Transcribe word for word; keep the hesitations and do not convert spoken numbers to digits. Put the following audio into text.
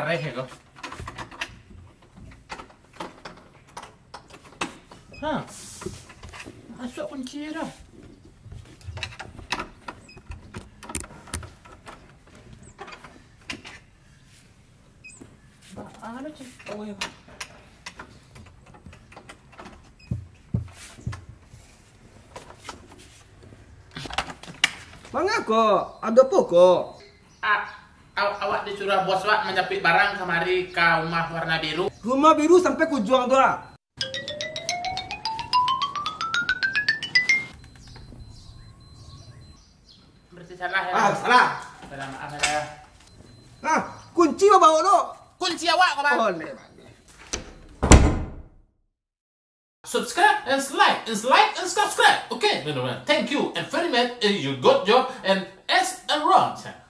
Ai, hego. Ha. Masuk kunci dah. Ada cik. Oh, ya. Manga ko? Ado apo ko? Ah, aw-, awak disuruah bos awak manjapik barang kamari ka rumah warna biru. Rumah biru sampai ka ujuang tu, ah. Berarti salah, ya? Ah, salah. Salah, maaf, ya. Nah, kunci bawa tu. Kunci awak, Bang. Oh, leh, leh. Subscribe and like, and like and subscribe. Okay, no, no, no. Thank you and very much. Eh, you good job and as a wrong time.